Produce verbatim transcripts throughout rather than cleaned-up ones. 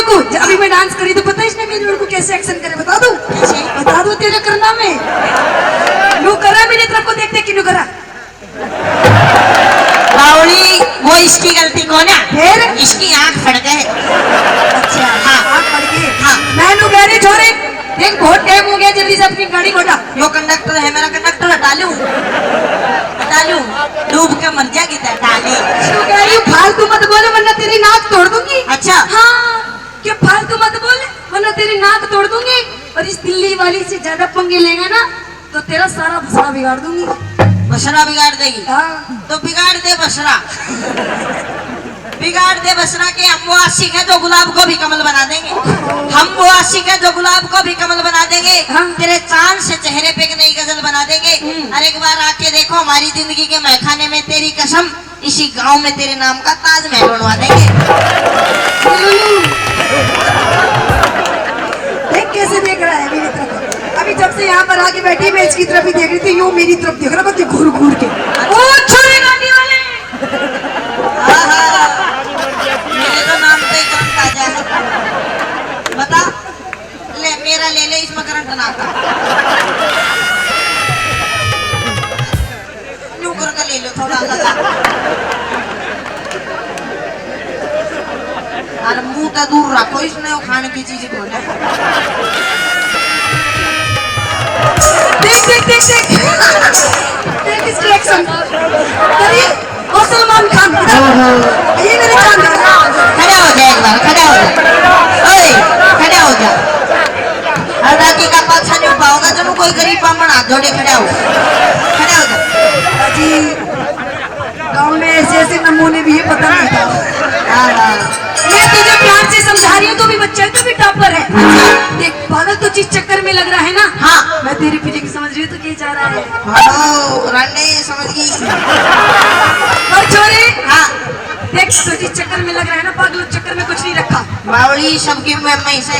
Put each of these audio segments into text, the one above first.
को, जब अभी मैं डांस करी तो पता है इसने मेरी ओर को कैसे एक्शन करे, बता दूं? कैसे? बता दूं तेरे करना में। न्यू करा मेरी तरफ को, देख देख के न्यू करा। बावली, वो इसकी गलती को ना, फिर? इसकी आंख फड़ गए। अच्छा, हाँ। आंख फड़ गई। हाँ। मैं न्यू कह रही, छोरे, देख, बहुत टाइम हो गया, जल्दी से अपनी गाड़ी को हटा। यो कंडक्टर है मेरा, कंडक्टर हटा लूं, हटा लूं, डूब के मर जाएगी तो हटा ले। न्यू कह रही हूँ, फालतू मत बोले वरना तेरी नाक तोड़ दूंगी। अच्छा। हाँ, कि फालतू मत बोल, वरना तेरी नाक तोड़ दूंगी। और इस दिल्ली वाली से ज्यादा पंगे लेगा ना, तो तेरा सारा बसरा बिगाड़ दूंगी। बसरा बिगाड़ देगी? हाँ। तो बिगाड़ दे बसरा। बिगाड़ दे बसरा के, हम वो आशिक हैं जो गुलाब को भी कमल बना देंगे। हम वो आशिक हैं जो गुलाब को भी कमल बना देंगे। हाँ। तेरे चांद से चेहरे पे एक नई गजल बना देंगे। हम्म। और एक बार आके देखो हमारी जिंदगी के महखाने में, तेरी कसम, इसी गांव में तेरे नाम का ताजमहल बनवा देंगे। देख कैसे देख रहा है मेरी तरफ। अभी जब से यहाँ पर आके बैठी, मैं इसकी तरफ ही देख रही थी, यूं मेरी तरफ देख रहा, बस घूर घूर के। ओ छोरे गाड़ी वाले। आहा, मेरे तो नाम पे ही जान ताजा है। बता, ले मेरा ले ले, इसमें करंट ना आता। न्यू करके ले लो थोड़ा सा। अरे मुंह तो दूर रखो, इसने वो खाने की चीज को ना। देख, देख, देख, देख। देख इसकी एक्शन। अरे, ओ सलमान खान, इधर। ये मेरे चांद। खड़ा हो जा एक बार, खड़ा हो जा। ओए, खड़ा हो जा। और बाकी का पाछा नहीं पाओगा, चलो कोई गरीब बामण हाथ जोड़े खड़ा हो। खड़ा हो जा। जी। गांव में ऐसे ऐसे नमूने भी है, पता नहीं था। हाँ, हाँ। मैं तुझे प्यार से समझा रही हूँ, तू भी बच्चा है, तू भी टॉपर है। अच्छा। देख, पागल, तू जिस चक्कर में लग रहा है ना, हाँ। मैं तेरी फीलिंग समझ रही हूँ, तू क्या चाह रहा है। हाँ, रानी समझ गई। और छोरे, हाँ। देख, तू जिस चक्कर में लग रहा है ना, पागल, उस चक्कर में कुछ नहीं रखा। बावली सबकी मैं, मैं से।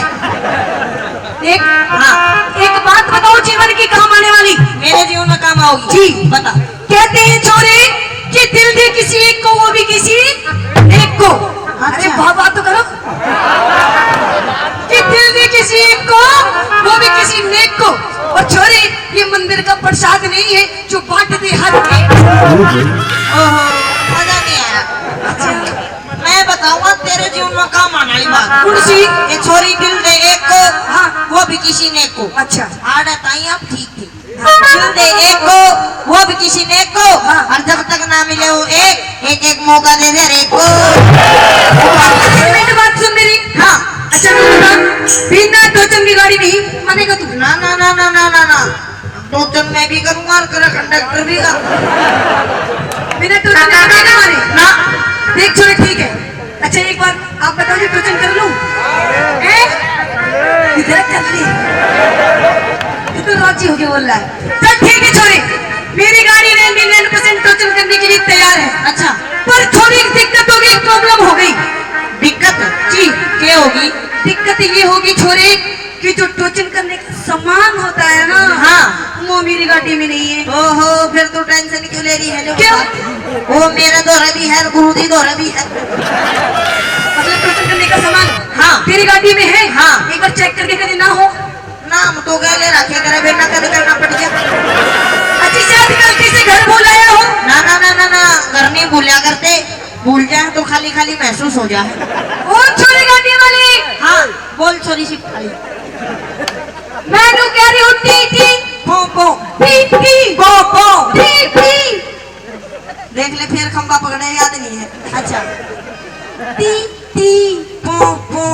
देख, हाँ। एक बात बताओ, जीवन की काम आने वाली। मेरे जीवन में काम आओगी। जी। बता। कहते हैं छोरे कि दिल दे किसी एक को, वो भी किसी नेक को। अच्छा। अरे वाह, बात तो करो। कि दिल दे किसी एक को, वो भी किसी नेक को। और छोरे, ये मंदिर का प्रसाद नहीं है जो बांट दे हर एक। ओहो, मजा नहीं आया। अच्छा। मैं बताऊंगा तेरे जीवन में काम आने वाली बात। कौन सी? ये छोरी दिल दे एक को, हाँ। वो भी किसी नेक को। अच्छा। आड़ा ताई आप ठीक थी। दिल दे एक को, वो भी किसी नेक को, हाँ। और जब तक ना मिले वो एक, एक एक मौका दे दे हर एक को। एक मिनट बात सुन मेरी। हाँ। अच्छा, मैं बता, बिना टोचन की गाड़ी नहीं मानेगा तू? ना, ना, ना। टोचन मैं भी करूंगा और तेरा कंडक्टर भी करूंगा। बिना टोचन की गाड़ी नहीं माने? ना। देख छोरे, ठीक है। अच्छा, एक बार आप बताओ जी, टोचन कर लूं? हैं? इधर कर ली। ये तो राजी होके बोल रहा है। चल ठीक है छोरे, मेरी गाड़ी नाइंटी नाइन परसेंट टोचन करने के लिए तैयार है। अच्छा। पर छोरे, एक दिक्कत हो गई, प्रॉब्लम हो गई। दिक्कत? जी। क्या होगी? दिक्कत ये होगी छोरे कि जो टोचन करने का सामान होता है ना, हाँ। वो मेरी गाड़ी में नहीं है। ओहो, फिर तू टेंशन क्यों ले रही है? जो क्यों? बता। वो मेरे धोरे भी है, गुरु जी धोरे भी है। मतलब टोचन करने का सामान, हाँ। तेरी गाड़ी में है? हाँ। एक बार चेक करके कहीं ना हो। ना, हम तो गैले रखे करे, बेटा कद करना पड़ गया। अच्छी शायद गलती से घर भूल आया हो। ना, ना, ना, ना, ना, घर नहीं भूलिया करते। भूल जाए तो खाली खाली महसूस हो जाए। ओ छोरी गाड़ी वाली। हाँ, बोल छोरी शिफ्ट वाली। मैं तो कह रही हूँ टी टी। पो पो। P P. पो पो। P P. देख ले, फिर खंबा पकड़े, याद नहीं है। अच्छा। T T. पो पो।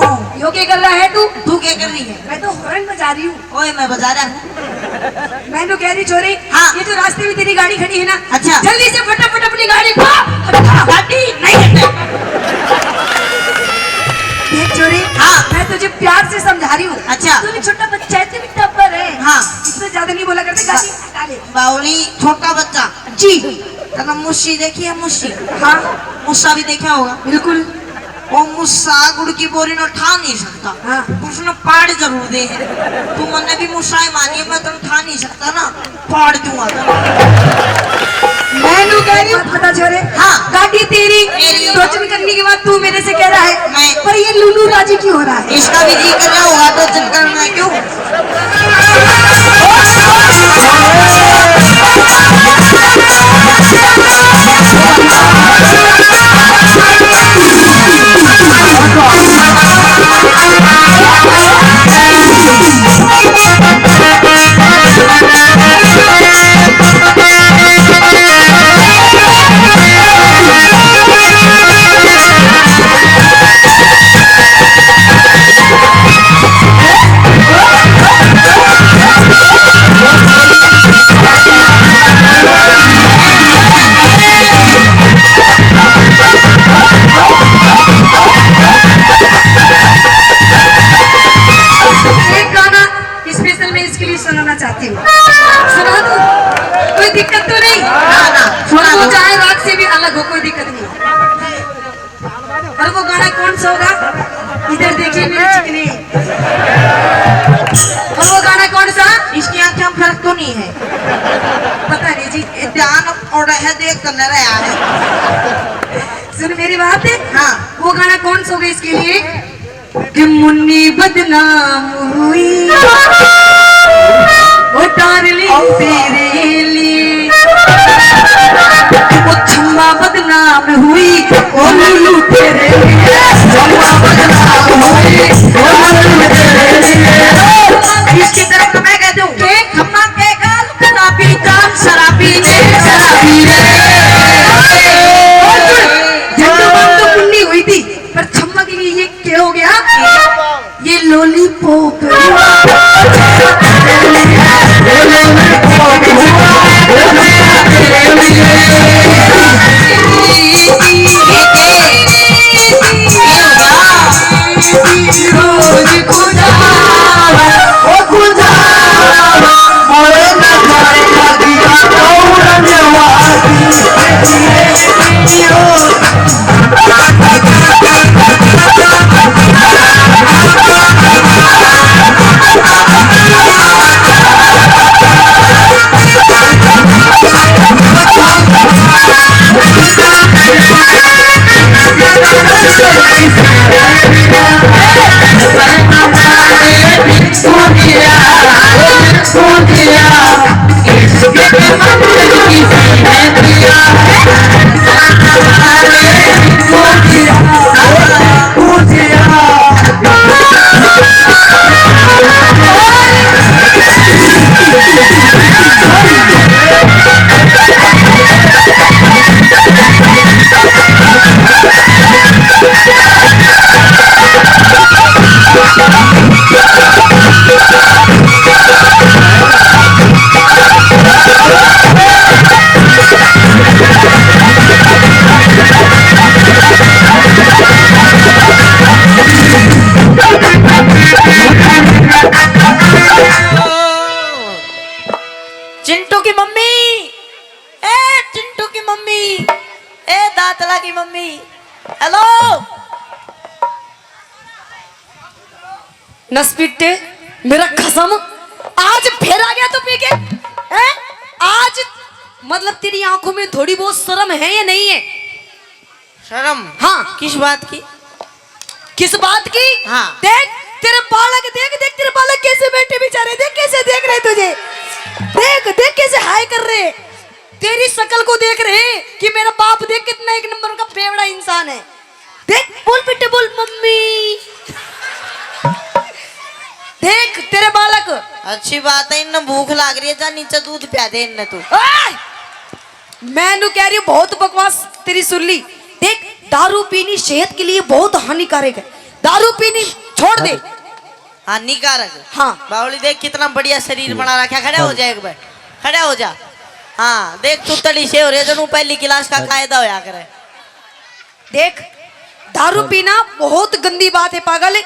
यो क्या कर रहा है तू? तू क्या कर रही है? मैं तो हॉर्न बजा रही हूँ। ओए, मैं बजा रहा हूँ। मैं तो कह रही छोरी, हाँ। ये जो रास्ते में तेरी गाड़ी खड़ी है ना, अच्छा। जल्दी से फटाफट अपनी गाड़ी को हटा। गाड़ी नहीं हटे। देख छोरी, हाँ। मैं तुझे प्यार से समझा रही हूँ। अच्छा। तू भी छोटा बच्चा है, तू भी टप्पर है। हाँ। इतना ज्यादा नहीं बोला करते, गाड़ी हटा ले। बावली, छोटा बच्चा। जी। तने मुस्सी देखी है, मुस्सी? हाँ। मुस्सा भी देखा होगा। बिल्कुल। वो मुस्सा गुड़ की बोरी ने ठा नहीं सकता। हाँ। उसने पाड़ जरूर दे है। तू मन्ने भी मुस्सा ही मानिए, मैं तुम ठा नहीं सकता ना, पाड़ दूंगा तुम। मैं नू कह रही हूँ, पता छोरे। हाँ। गाड़ी तेरी, मेरी। टोचन करने के बाद तू मेरे से कह रहा है, मैं। ये लुलू राजी क्यों हो रहा है? इसका भी जी कर रहा होगा तो चक्कर में क्यों? एक गाना स्पेशल मैं इसके लिए सुनाना चाहती हूँ। सुना दूँ? कोई दिक्कत तो नहीं? ना, ना। और वो चाहे राग से भी अलग हो, कोई दिक्कत नहीं। और वो गाना कौन सा होगा? इधर देखिए मेरे चिकने। और वो गाना कौन सा? इसकी आंखें में फर्क तो नहीं है? पता नहीं जी। ये ध्यान और है, देख कर ले रहा है। सुन मेरी बात। हाँ। वो गाना कौन सा होगा इसके लिए? कि मुन्नी बदनाम हुई, ओ डार्लिंग तेरे लिए, ओ छम्मा बदनाम हुई, ओ लुलू तेरे लिए, छम्मा बदनाम हुई, ओ लुलू तेरे लिए। इसकी तरफ मैं कह दूं, के खम्मा के गाल गुलाबी, जान शराबी ने शराबी ने। और सुन, झंडू बाम तो मुन्नी हुई थी, पर छम्मा के लिए ये क्या हो गया? ये लॉलीपॉप। चिंटू की मम्मी, ए चिंटू की मम्मी, ए दातला की मम्मी, हेलो। नसपिट्टे, मेरा कसम, आज फिर आ गया तू पी के, हैं? आज मतलब तेरी आंखों में थोड़ी बहुत शर्म है या नहीं है? शर्म? हाँ। किस बात की? किस बात की? हाँ। देख, तेरे बालक, देख, देख, तेरे बालक कैसे बैठे बेचारे, देख कैसे देख रहे तुझे, देख, देख कैसे हाय कर रहे, तेरी शक्ल को देख रहे कि मेरा बाप देख कितना एक नंबर का बेवड़ा इंसान है। देख, बोल बेटे, बोल मम्मी। देख तेरे बालक। अच्छी बात है, इन्हें भूख लाग रही है, जा नीचे दूध प्या दे इन्हें तू। ओए! मैं नु कह रही हूँ, बहुत बकवास तेरी सुन ली। देख, दारू पीनी सेहत के लिए बहुत हानिकारक है, दारू पीनी छोड़ दे। हानिकारक? हाँ। बावली देख कितना बढ़िया शरीर बना रखा है, खड़ा हो जा एक बार, खड़ा हो जा। हाँ, देख तू तड़ी से हो रहे, जणू पहली क्लास का कायदा होया करे। देख, दारू पीना बहुत गंदी बात है पागल।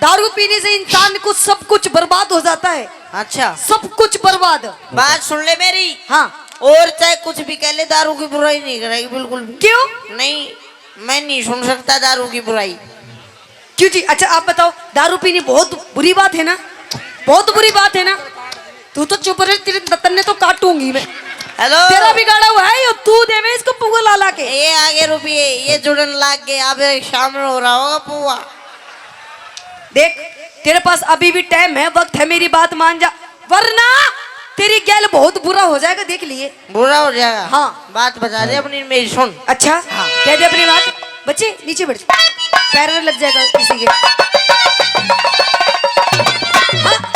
दारू पीने से इंसान को सब कुछ बर्बाद हो जाता है। अच्छा। सब कुछ बर्बाद। बात सुन ले मेरी। हाँ। और चाहे कुछ भी कह ले, दारू की बुराई नहीं करेगी बिल्कुल भी। क्यों? नहीं, मैं नहीं सुन सकता दारू की बुराई। क्यों जी? अच्छा आप बताओ, दारू पीनी बहुत बुरी बात है ना? बहुत बुरी बात है ना? तू तो चुप रह, तेरे तन्ने तो काटूंगी मैं। हेलो। तेरा बिगाड़ा हुआ है यो, तू देवे इसको पुआ ला ला के। ये आगे रुपये, ये जुड़न लाग गए, अब शाम हो रहा होगा पुआ। देख, तेरे पास अभी भी टाइम है, वक्त है, मेरी बात मान जा, वरना तेरी गैल बहुत बुरा हो जाएगा, देख लिए। बुरा हो जाएगा? हाँ। बात बता दे अपनी, मेरी सुन। अच्छा? हाँ। कह दे अपनी बात। बच्चे, नीचे बैठ जा। पैर में लग जाएगा किसी के। हाँ।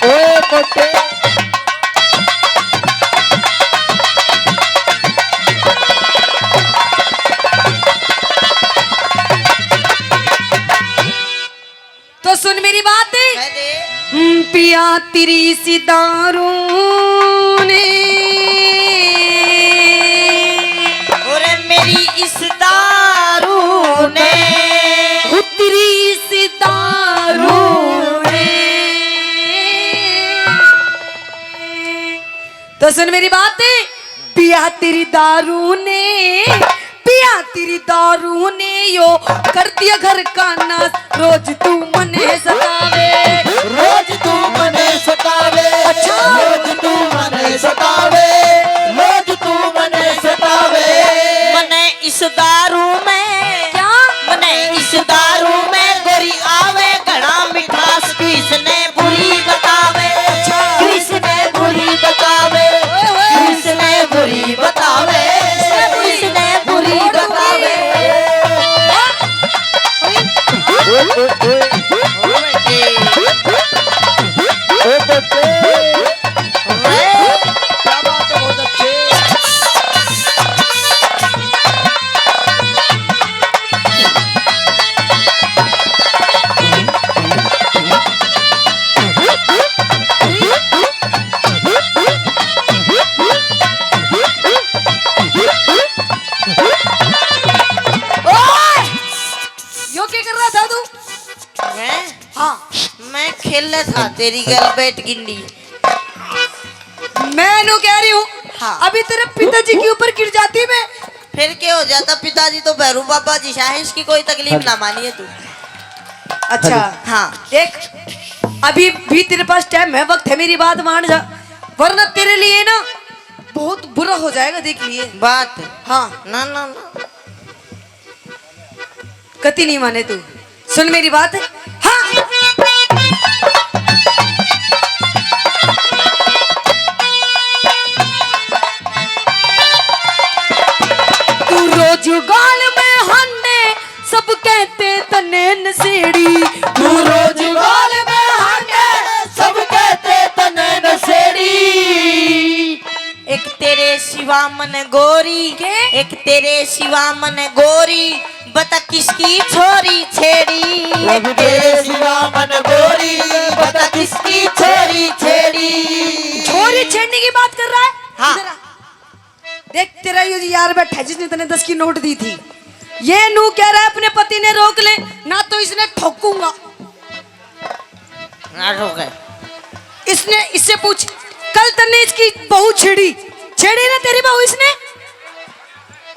ओए मोटे। तो सुन मेरी बात। कह दे। हम्म, पिया तेरी इस दारू ने। ओरे मेरी इस दारू ने। हो तेरी इस दारू ने। तो सुन मेरी बात। पिया तेरी दारू ने, पिया तेरी दारू ने यो कर दिया घर का नाश। रोज तू मने सतावे। रोज तू मने सतावे। अच्छा। रोज तू मने सतावे। रोज तू मने सतावे। मने इस दारू में। क्या? मने इस दारू में गोरी आवे घना मिठास। किसने बुरी बतावे। अच्छा। किसने बुरी बतावे। ओए, ओए। किसने बुरी बतावे। किसने बुरी बतावे। ओए, ओए, ओए। ओए, ओए। ओए, ओए। क्या बात है, बहुत अच्छे। ओए! यो क्या कर रहा था तू? मैं? हाँ। मैं खेल रहा था तेरी गर्ल बैठ गिंडी। मैं नु कह रही हूँ, हाँ। अभी तेरे पिताजी के ऊपर गिर जाती मैं। फिर क्या हो जाता, पिताजी तो भैरू बाबा जी है, इसकी कोई तकलीफ ना मानिए तू। अच्छा। हाँ। देख, अभी भी तेरे पास टाइम है, वक्त है, मेरी बात मान जा, वरना तेरे लिए ना बहुत बुरा हो जाएगा, देख लिए। बात। हाँ। ना, ना, ना। कति नहीं माने तू, सुन मेरी बात। हाँ। तू रोज गाल में हांडे, सब कहते तने नशेड़ी। तू रोज गाल में हांडे, सब कहते तने नशेड़ी। एक तेरे सिवा मन गोरी, के? एक तेरे सिवा मन गोरी, बता किसकी छोरी छेड़ी। एक तेरे सिवा मन गोरी, बता किसकी छोरी छेड़ी। छोरी छेड़ने की बात कर रहा है? हाँ। इधर आ। देख, तेरा यो यार बैठा है जिसने तने दस की नोट दी थी, ये नू कह रहा है अपने पति ने रोक ले, ना तो इसने ठोकूंगा। ना ठोके। इसने, इससे पूछ, कल तन्ने इसकी बहू छेड़ी, छेड़ी ना तेरी बहू इसने?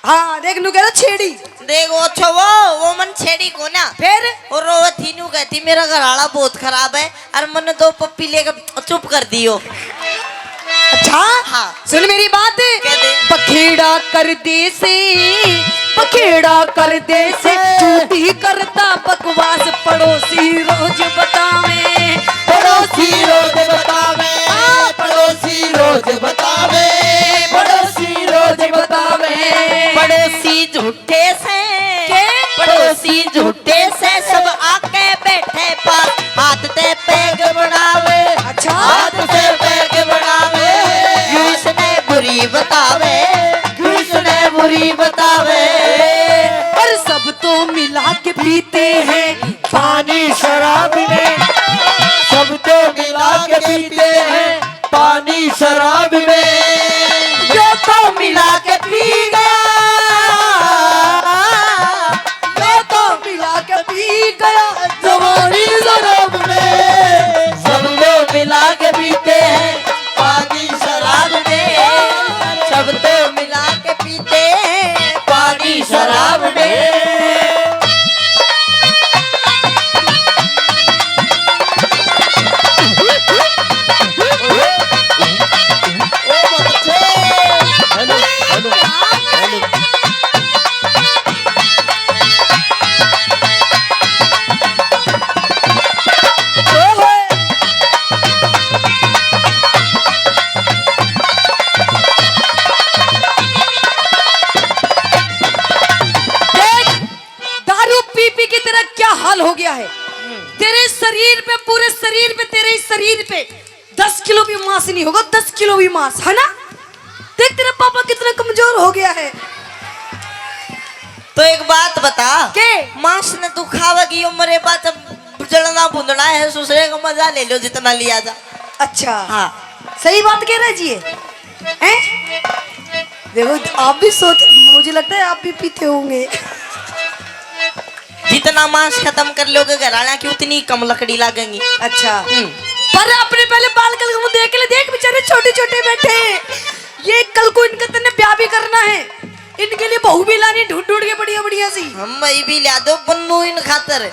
हाँ, देख, नू कह रहा छेड़ी। देख, वो अच्छा, वो, वो मन छेड़ी को ना। फिर? और वो थी नू कहती, "मेरा घर वाला बहुत खराब है, और मन्ने दो पप्पी लेके चुप कर दियो।" अच्छा? हाँ। सुन मेरी बात। कह दे। बखेड़ा कर दे से, बखेड़ा कर दे से, झूठी करता बकवास, पड़ोसी रोज बतावे। पड़ोसी रोज बतावे, हाँ। पड़ोसी रोज बतावे, पड़ोसी रोज बतावे। पड़ोसी झूठे से, के? पड़ोसी झूठे से, सब आके बैठे पास, हाथ ते पैग बनावे। अच्छा। हाथ ते पैग बनावे। क्यों इसने बुरी बतावे, क्यों इसने बुरी बतावे। पर सब तो मिला के पीते हैं पानी शराब में, सब तो मिला के पीते हैं पानी शराब में। यो तो मिला के पी गया, यो तो मिला के पी गया जवानी शराब में। सब तो मिला के पीते हैं पानी शराब में, सब तो मिला के पीते हैं पानी शराब में। है। तेरे शरीर पे, पूरे शरीर पे, तेरे ही शरीर पे दस किलो भी मांस नहीं होगा, दस किलो भी मांस, है ना? देख, तेरा पापा कितना कमजोर हो गया है। तो एक बात बता, के? मांस ने तू खावेगी, यो मरे बाद जब जलना भुंदना है, सुसरे का मजा ले लो जितना लिया जा। अच्छा, हाँ। सही बात कह रहे जी ये, हैं? देखो, आप भी सोच, मुझे लगता है आप भी पीते होंगे। जितना मांस खत्म कर लोगे घर वाला की, उतनी कम लकड़ी लागेंगी। अच्छा, हम्म। पर अपने पहले बाल कल को देख ले, देख बेचारे छोटे छोटे बैठे हैं। ये कल को इनका तन्ने ब्याह भी करना है, इनके लिए बहू भी लानी ढूंढ ढूंढ के बढ़िया बढ़िया सी। हम भाई भी ला दो बन्नू इन खातर।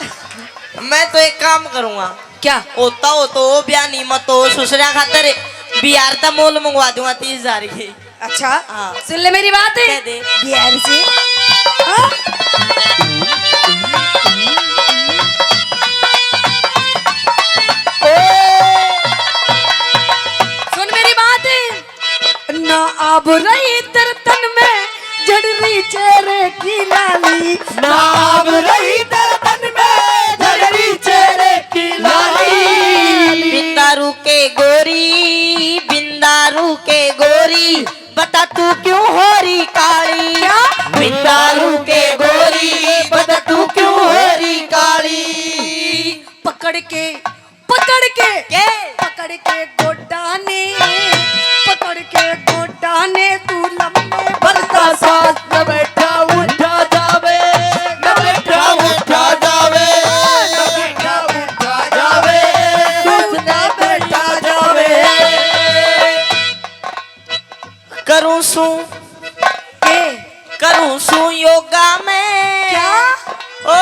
मैं तो एक काम करूंगा, क्या? होता हो तो वो ब्याह नहीं, मत हो ससुरा खातर बिहार तक मोल मंगवा दूंगा तीस हजार की। अच्छा, हाँ। सुन ले मेरी बात है। कह दे। बिहार से। हाँ? सुन मेरी बात है। ना आब रही तेरे तन में झड़ रही चेहरे की लाली। ना आब रही तेरे तन में झड़ रही चेहरे की लाली। बिंदारू के गोरी, बिंदारू के गोरी, बता तू क्यों हो रही काली? क्या? बिंदारू के गोरी, बता तू क्यों हो रही काली? पकड़ के, पकड़ के, के? पकड़ के गोडा ने, पकड़ के गोडा ने तू लम्बे बरता साथ न बैठा उठा जावे, न बैठा उठा जावे, न बैठा उठा जावे, साथ न बैठा जावे। करूं सू, के? करूं सू योगा में। क्या? ओ, ओ,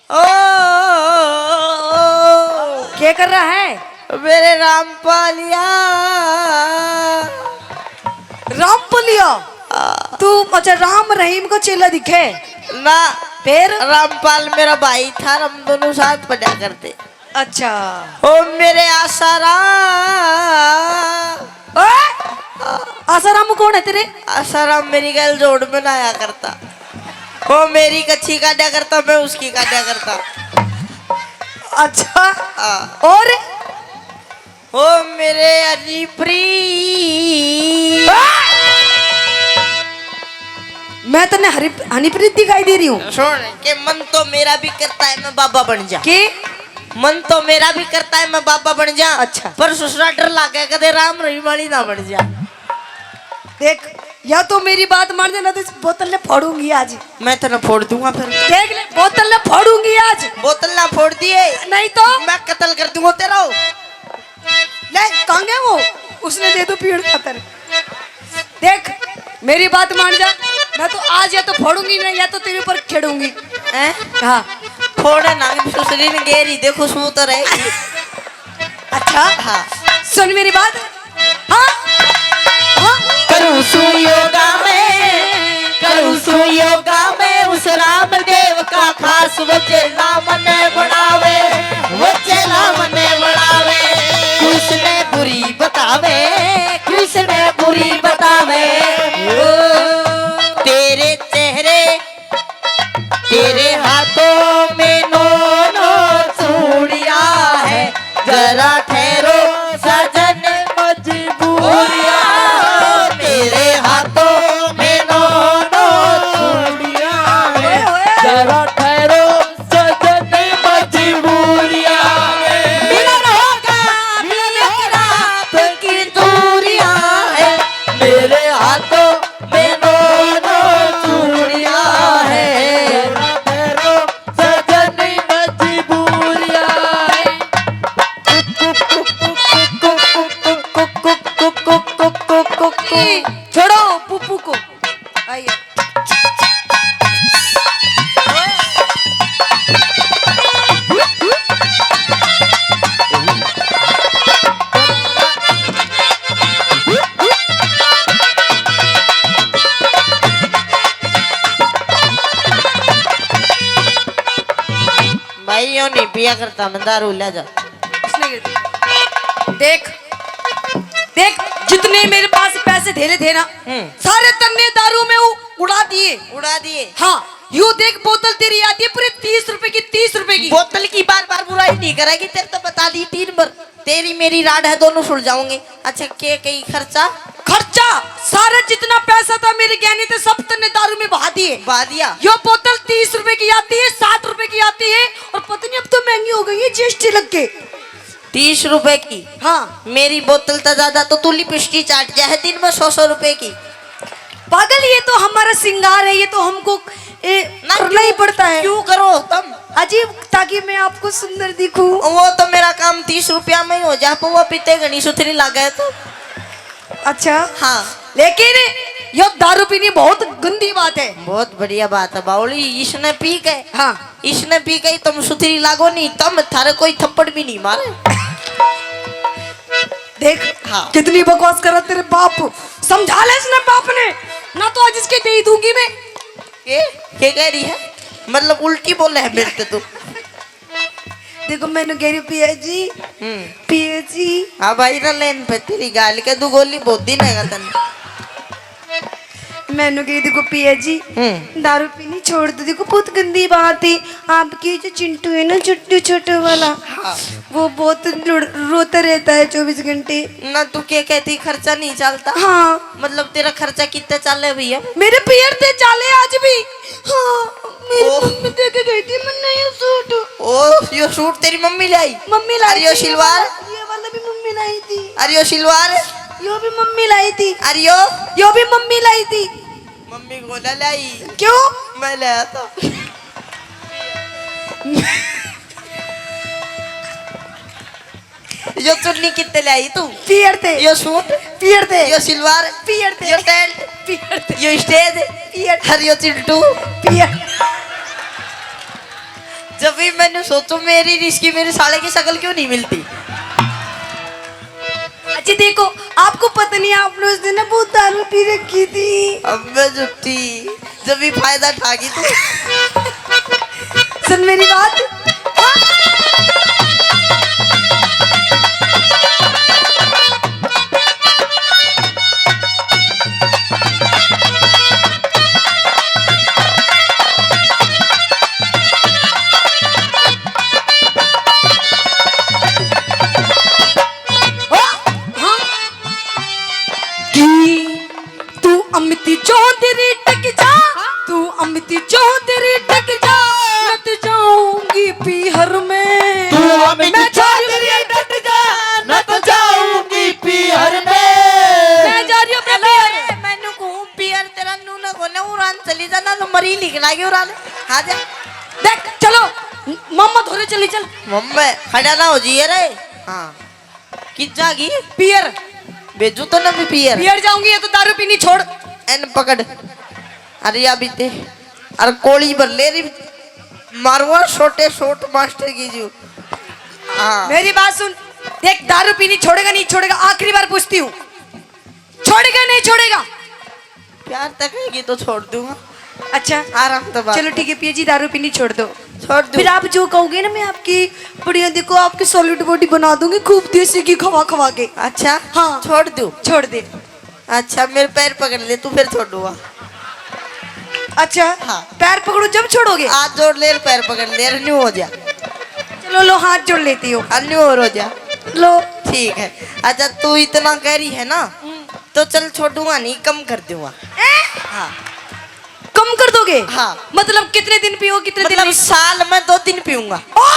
ओ, ओ, क्या कर रहा है? मेरे रामपालिया। रामपलिया, तू अच्छा राम रहीम को चेला दिखे? ना, फिर? रामपाल मेरा भाई था, हम दोनों साथ पढ़ा करते। अच्छा। ओ मेरे आसाराम। ओए! आसाराम कौन है तेरे? आसाराम मेरी गैल जोड़ में ना आया करता। ओ मेरी कच्ची काटा करता, मैं उसकी काटा करता। अच्छा। हाँ। और? ओ मेरे हनीप्रीत। मैं तन्ने हरी, हनीप्रीत दिखाई दे रही हूँ। सुन, के मन तो मेरा भी करता है मैं बाबा बन जा। के? मन तो मेरा भी करता है मैं बाबा बन जा। अच्छा। पर ससुरा डर लागे कदे राम रहीम वाली ना बन जा। देख, या तो मेरी बात मान जा, ना तो इस बोतल ने फोड़ूंगी आज। मैं तेरा फोड़ दूंगा फिर। देख ले, बोतल ने फोड़ूंगी आज। बोतल ना फोड़ दिए, नहीं तो? मैं कत्ल कर दूंगा तेरा। ले, कहाँ गया वो? उसने दे दो पीण खातर। देख, मेरी बात मान जा, मैं तो आज या तो फोड़ूंगी ना, या तो तेरे ऊपर खेड़ूंगी। हैं? हाँ। फोड़े ना, सुसरी ने गेरी दे, खुशबू तो रहेगी। अच्छा। हाँ। सुन मेरी बात। हाँ। हाँ। करूँ सू योगा में, करूँ सू योगा में, उस रामदेव का खास वो चेला मने बनावे, वो चेला मने बनावे। कृष्ण बुरी बतावे, कृष्ण बुरी बतावे। ओ, तेरे चेहरे, तेरे हाथों में नौ नौ चूड़िया है, जरा ठहरो सजन मजबूरिया। तेरे हाथों में नौ नौ चूड़िया है, जरा ठहरो सजन मजबूरिया। मिलन होगा, मिलन होगा, रात की दूरिया है, मेरे हाथों में नौ नौ चूड़िया है। ठहरो सजन मजबूरिया है। छोड़ो पुप्पू को। आइए। भाई, यो नहीं पिया करता, मैं दारू ले जा। इसने गिर दिया। देख, देख, जितने मेरे पास पैसे से धेले थे ना, हम्म। सारे तन्ने दारू में उ-, उड़ा दिए। उड़ा दिए। हाँ, यू देख, बोतल तेरी आती है पूरे तीस रुपए की, तीस रुपए की। बोतल की बार बार बुराई नहीं करेगी, तेरे तो बता दी तीन बार। तेरी मेरी राड है, दोनों सुलझाऊंगे। अच्छा, के कई खर्चा? खर्चा सारा जितना पैसा था मेरे गहने थे, सब तन्ने दारू में बहा दिए। बहा दिया। यो बोतल तीस रुपए की आती है, साठ रुपए की आती है, और पता नहीं अब तो महंगी हो गई है जीएसटी लग के। तीस रुपए की? हाँ। मेरी बोतल तो ज्यादा तो तू लिपस्टिक चाट जाए दिन में सौ सौ रुपए की। पागल, ये तो हमारा श्रृंगार है, ये तो हमको, ए, ना, करना ही क्यों, पड़ता है। क्यों करो तुम? अजीब, ताकि मैं आपको सुंदर दिखूं। वो तो मेरा काम तीस रुपया में ही हो जा, पौवा पीते घणी सुथरी लागे तो। अच्छा। हाँ। लेकिन यो दारू पीनी बहुत गंदी बात है। बहुत बढ़िया बात है बावली, इसने पी के। हाँ। इसने पी के तुम सुथरी लागो नहीं, तुम थारे कोई थप्पड़ भी नहीं मारे। देख, हाँ। कितनी बकवास करा तेरे बाप। समझा ले इसने बाप ने, ना तो आज इसके दे ही दूंगी मैं। ये, ये कह रही है, मतलब उल्टी बोले है मेरे से तू। देखो, मैंने कह रही हूँ, "पिया जी, हम्म। पिया जी।" हाँ भाई, ना लेन पे तेरी गाल के दो गोली बहुत दिन है तन। मैंने कह रही, "देखो पिया जी, हम्म। दारू पीनी छोड़ दो। देखो, बहुत गंदी बात है। आपकी जो चिंटू है ना, छोटू, छोटू वाला, हाँ। वो बहुत लुड़-, रोता रहता है चौबीस घंटे।" ना तू क्या कहती, खर्चा नहीं चलता? हाँ। मतलब तेरा खर्चा कितना चाले भैया? मेरे पियर ते चाले आज भी। हाँ, मेरी ओह। मम्मी दे के गई थी मन्ने ये सूट। ओह, यो सूट तेरी मम्मी लाई? मम्मी लाई अरे यो थी, ये सिलवार? वाला, ये वाला भी मम्मी लाई थी। अरे यो सिलवार? यो भी मम्मी लाई थी। अरे यो? यो भी मम्मी लाई थी। मम्मी को ना लाई। क्यों? मैं लाया था। यो चुन्नी कितने ले आई तू? पियर थे। यो सूट? पियर थे। यो सिलवार? पियर थे। यो टेंट? पियर थे। यो स्टेज? पियर। हर यो चिंटू? पियर। जब भी मैंने सोचो मेरी रिश्की मेरे साले की शक्ल क्यों नहीं मिलती? अच्छा देखो, आपको पता नहीं, आपने उस दिन ना बहुत दारू पी रखी थी। अब मैं झूठी, जब भी फायदा ठा गई तू। सुन मेरी बात। कि तू अमित चौधरी टक जा, हाँ? तू अमित चौधरी टक जा, न तो जाऊंगी पीहर में। तू अमित मैं जा रही हूँ। चौधरी टक जा, न तो जाऊंगी पीहर में। मैं जा रही हूँ अपने पीहर। मैनू कहूँ पीहर तेरा नू ना कोने, उरान चली जा, ना तो मरी लिख लागे उरान। हाँ जा। देख, चलो, मम्मा धोरे चली चल। मम्मा, खड़ा ना हो जाइए रे। हाँ। कित जागी? पियर। भेजू तो ना भी पियर। पियर जाऊंगी, ये तो दारू पीनी छोड़। एन पकड़। अरे या बीते। अरे कोली भर ले री। मारुआ छोटे शॉट मास्टर की जू। हाँ। मेरी बात सुन। देख, दारू पीनी छोड़ेगा, नहीं छोड़ेगा, आखिरी बार पूछती हूँ, छोड़ेगा, नहीं छोड़ेगा? प्यार तक हैगी तो छोड़ दूंगा। अच्छा। आराम तो बात चलो है। ठीक है पिया जी, दारू पीनी छोड़ दो। छोड़ दूं। फिर आप जो कहोगे ना, मैं आपकी बढ़िया, देखो, आपकी सॉलिड बॉडी बना दूंगी खूब देसी घी खवा खवा के। अच्छा। हाँ। छोड़ दूं। छोड़ दे। अच्छा, मेरे पैर पकड़ ले, तू फिर छोड़ूंगा। अच्छा। हाँ। पैर पकड़ो जब छोड़ोगे? हाथ जोड़ ले, पैर पकड़ ले, न्यू हो जा। चलो लो, हाथ जोड़ लेती हूँ। हाँ, न्यू और हो जा। लो। ठीक है। अच्छा, तू इतना कह रही है ना, हम्म। तो चल छोड़ूंगा नहीं, कम कर दूंगा। ए? हाँ। कम कर दोगे? हाँ। मतलब कितने दिन पियो, कितने दिन मतलब नहीं? साल में दो दिन पीऊंगा। ओ!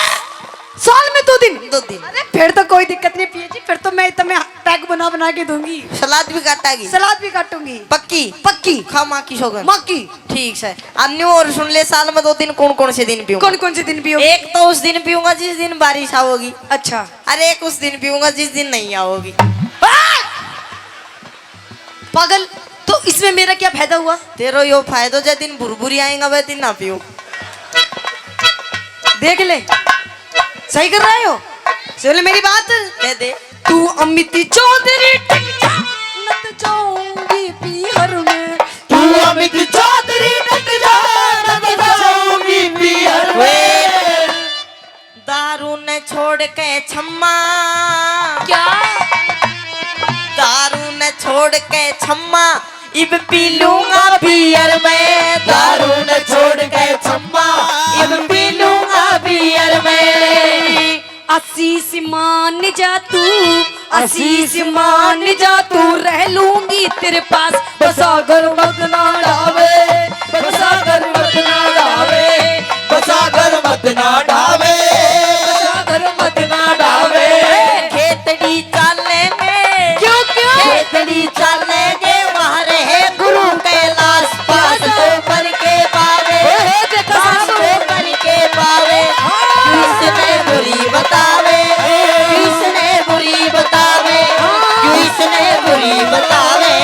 साल में दो दिन? दो दिन। अरे फिर तो कोई दिक्कत नहीं पिया जी, फिर तो मैं तुम्हें पैक बना बना के दूंगी। सलाद भी काटागी? सलाद भी काटूंगी। पक्की? पक्की। खा माँ की सौगन। माँ की। ठीक है। अब न्यू और सुन ले, साल में दो दिन कौन कौन से दिन पीऊंगा? कौन कौन से दिन पियोगे? एक तो उस दिन पीऊंगा जिस दिन बारिश आओगी। अच्छा। अरे एक उस दिन पीऊंगा जिस दिन नहीं आओगी। आ! पागल, तो इसमें मेरा क्या फायदा हुआ? तेरो यो फायदो, जै दिन भुरभुरी आएगा वह दिन ना पियो। देख ले, सही कर रहे हो। सुन ले मेरी बात। कह दे। तू अमित चौधरी टक जा, न तो जाऊंगी पीहर में। तू अमित चौधरी टक जा, न तो जाऊंगी पीहर में। दारू ने छोड़ के छम्मा। क्या? दारू ने छोड़ छोड़ के छम्मा, इब पी लूंगा बियर मैं। दारू न छोड़ के छम्मा, इब पी लूंगा बियर मैं। आशीष मान जा तू, आशीष मान जा तू, रह लूंगी तेरे पास। बसागर मत ना डावे, बसागर मत ना डावे, बसागर मत ना डावे, बसागर मत ना डावे। खेतड़ी चालेंगे। क्यों, क्यों? खेतड़ी चालेंगे, वहाँ रहे गुरु कैलाश पास। तो पर के पावे, ओए, ओए, देखो पास साहब। तो पर के पावे। हाँ। किसने बुरी बतावे, किसने बुरी बतावे, हाँ। किसने बुरी बतावे,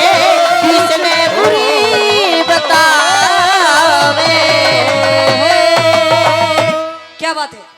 किसने बुरी बतावे। क्या बात है।